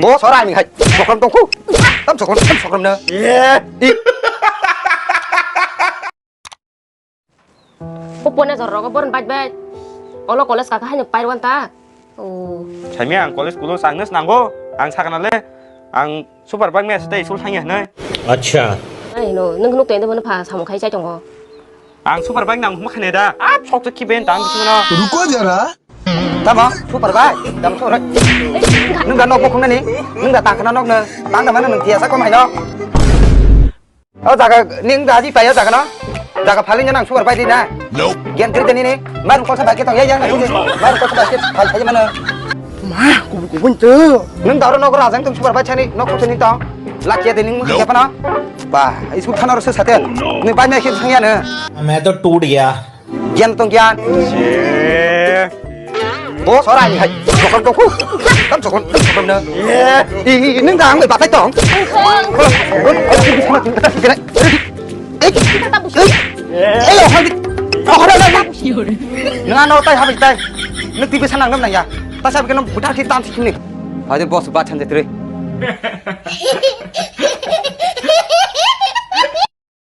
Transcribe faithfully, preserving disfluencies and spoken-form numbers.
Bo sora ni hai. Sokrom tongku. Tam sokrom, tam sokrom na. Ye. I. Upone jor rogo boron baj baj. Olo college kaka hai no pairwan ta. Oh. Saimia ang college kulo sangnes nango. Ang sakana le. Ang super bike me stay sul thangya hnai. Acha. Ai no, nung nuk tende bono pha samung khai chai tongo. Ang super bike nang huma khane da. Ap sok to kiben tang bising no. Ruko jara. Tamo, super bike. Tamo sore. Nung da nok bokong nani. Nung da tang kana nok na. Tang da mana nung tiasa kom hai no. O jaga ning da ji payo jaga no. Jaga phaling nang super bike di na. Nope. Gen tri deni ni. Marung kolsa bike to ya ya. Marung kolsa bike phal phai mana. Ma, kubun kubun tu. Nung da ro nok ra jang tung super bike chani nok chani tong. Lakia de ning ya pana. Ba, isu thana ro se sate. Ni bike na khit thang ya na. मैं तो टूट गया। Gian tong gian. Bo sora ni hai. Sokon tong ku. Tam sokon, tam sokon na. I, i, nung da ang batai tong. Sokon, sokon, sokon, sokon. Eh, eh, eh, oh, hai. Oh, hai, hai, hai. Nung ano tai habi tai. Nung T V sanang nam nang ya. Ta sabi kenam buta ki tam sikini. Hadi boss ba chan jatre.